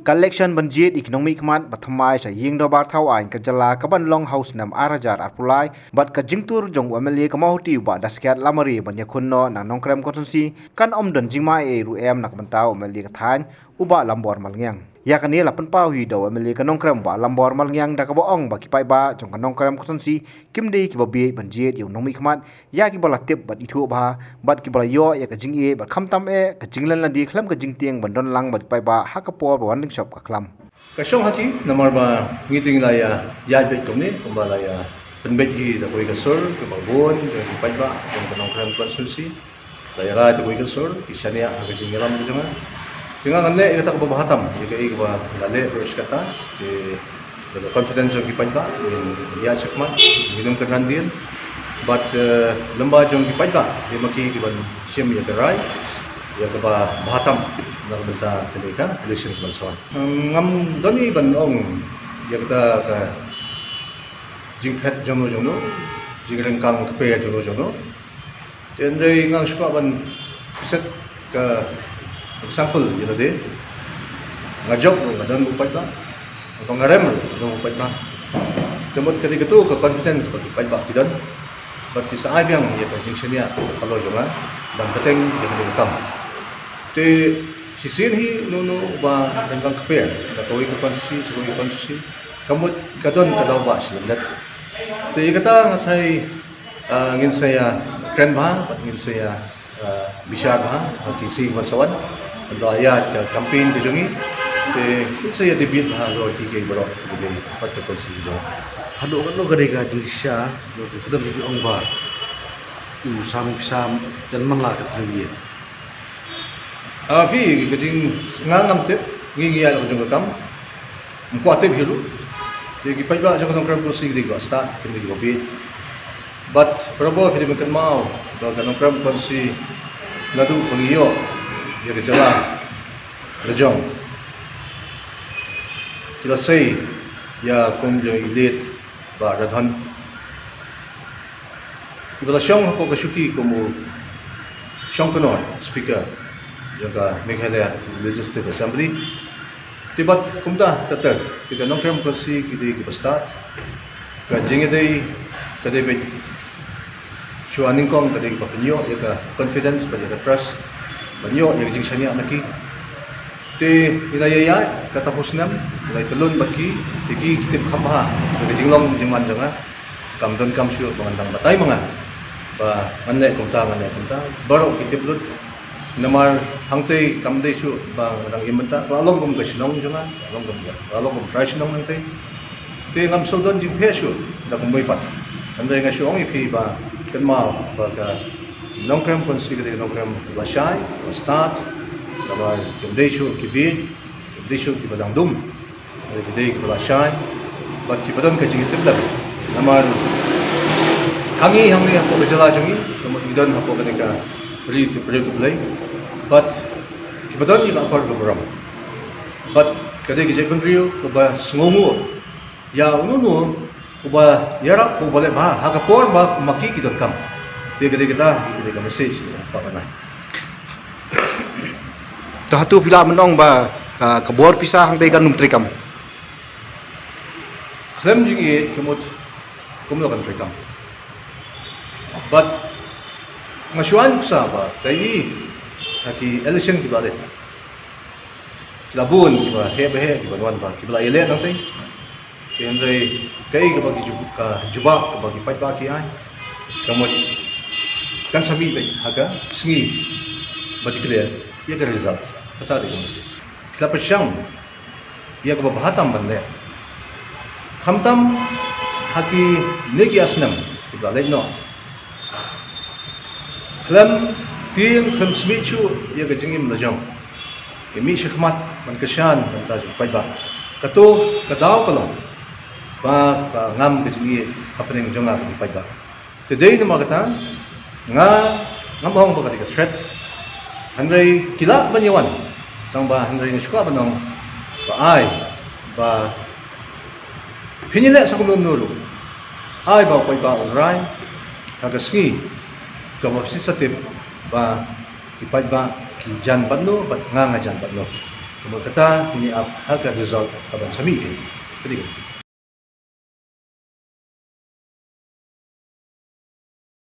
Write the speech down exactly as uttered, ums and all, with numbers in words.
Ka election ban jied ïa ki nongmihkhmat ba thymmai sha ïing dorbar thaw aiñ ka jylla ka ban long ha u snem ar hajar arphew lai bad ka jingtur jong u M L A ka Mawhati u Bah Daskiat Lamare ban ïakhun noh na Nongkrem constituency kan ym don jingma ei ei ruh em na ka bynta u M L A ka thaiñ u Bah Lambor Malngiang. Ïa kane la pynpaw hi da u M L A ka Nongkrem u Bah Lambor Malngiang da kaba ong ba ki paidbah jong ka Nongkrem constituency kim dei kiba bieit ban jied ïa u nongmihkhmat ïa kiba la tip bad ithuh bha bad kiba la ïoh ïa ka jingeh bad khamtam eh ka jinglen lade khlem ka jingtieng ban don lang bad ki paidbah ha ka por ba wan ding shop ka khlam. Ka shong ha ki namar ba ngi te ngi la ïa ïaid beit kumne kumba la ïa pynbeit hi da kawei ka sur kaba bun jong ki paidbah jong ka Nongkrem constituency. La ïa rai da kawei ka sur ki shaniah ha ka jingïalam ka jong nga. Te nga ngan leh ïa kata kaba bha tam ïa kaei kaba la leh baroh shi katta. Te da ka confidence jong ki paidbah ngin ïaid shakhmat, ngin ym kynran dien. Bad eh, lem bad jong ki paidbah dei ma ki kiban shim ïa ka rai ïa kaba bha tam na ka bynta kane ka election kaban sa wan. Ngam don ei ban ong ïa kata ka jingphet jongno jongno, jingryngkang kper jongno jongno. Te hynrei nga sngewbha ban set ka example ïa lade. Nga jop ruh nga don bad u paidbah, nga rem ruh nga don bad u paidbah. Te mut ka dei kato ka confidence ba ki paidbah ki don bad ki sa ai biang ïa ka jingshaniah ka palo jong nga ban bteng ïa kane ka kam. Te shisien hi uno uno uba ryngkang kper na kawei ka constituency sha kawei ka constituency, ka mut ka don ka daw ba shi lyndet. Te ïa kata nga tharai ah, ngin sa ïa kren bha bad ngin sa ïa ah, bishar bha ha ki sngi ba sa wan. Haba ïa ka campaign ka jong ngi te ngin sa ïa debate bha halor kiei kiei baroh ki dei pat ka constituency jong ngi. Haduh katno ka dei ka jingshisha ba ka kdem ka jong ong ba u Sam Ksa jan man la ka tnum ïa. Ah, phi ka jing nga ngam tip, ngi ngi ïa la ka jong ka kam. Ym kwah tip hi ruh. Te ki paidbah jong ka Nongkrem constituency ki dei kiba stad, ki dei kiba bieit. Bad para bor ki dei ban kynmaw ba ka Nongkrem constituency naduh ba ngi ïoh ïa ka jylla la jong, ki la sei ïa kum jong i late Bah Radhon, iba la shong hapoh ka shuki kum u shongknor speaker jong ka Meghalaya Legislative Assembly. Te bad kumta ter ter, te ka Nongkrem constituency ki dei kiba stad. Ka jingïadei ka dei beit shuwa nyngkong ka dei kaba pynïoh ïa ka confidence bad ïa ka trust ban ïoh ïa ka jingshaniah na ki. Te ïa la ïa ïa kata phew snem ïa la ïa tylun bad ki, te ki ki tip kham bha ïa ka jinglong jingman jong nga. Kam donkam shuh ba ngan dang batai ma nga ba ngan leh kumta, ngan leh kumta. Baroh ki tip lut. Namar hangtei kam dei shuh ba nga dang im mynta, ka la long kum ka shnong jong nga, ka la long kum ka, ka la long kum trai shnong hangtei. Te ngam shu don jingpher shuh da kumwei pat. Hynrei nga shu ong ïa phi ba kynmaw ba ka Nongkrem constituency ka dei ka Nongkrem kaba shai, kaba stad, kaba kim dei shuh ki bieit, kim dei shuh kiba dang dum. Ki dei kiba la shai bad kiba don ka jingïatiplem. Namar hangne hangne hapoh ka jylla jong ngi, ka mut ngi don hapoh kane ka ri tipbriew U Blei bad kiba don ïa ka akor ka burom bad ka dei ka jaitbynriew kaba sngewnguh ïa uno uno uba ïarap, uba leh bha ha ka por ba ma ki ki donkam. Te ka dei kata, ka dei ka message ba nga ai. To hato phi lah ban ong ba ka, ka bor pisa hangtei kan ym treikam? Khlem jingïeit ka mut kumno kan treikam. Bad nga shu ai nuksa ba kaei ha ki election kiba la leh, ki la bun kiba heh ba heh, kiba wan ba kiba la ïaleh nangtei. Te hynrei kaei kaba ki jub-, ka jubab kaba ki paidbah ki ai, ka mut kan sa mih beit ha ka sngi ba declare ïa ka result. Kata dei ka message. Ki la pyrshang ïa kaba bha tam ban leh, khamtam ha kine ki ar snem kiba la leit noh. Khlem tieng, khlem smiej shuh ïa ka jingim la jong, ki mih shakhmat ban kyrshan bynta jong ki paidbah. Kato ka daw ka long ba ka ngam ka jingïeit hapdeng jong nga bad ki paidbah. Te dei namar kata nga ngam ong ba ka dei ka threat. Hynrei ki lah ban ïawan, tang ba hynrei nga shu kwah ban ong ba ai ba phin ïaleh sa kumno kumno ruh, ai ba u paidbah un rai ha ka sngi kaba phi sa tip ba ki paidbah ki jan bad no bad nga nga jan bad no. Namar kata ngin ïa ap ha ka result kaban sa mih kein. Ka dei ka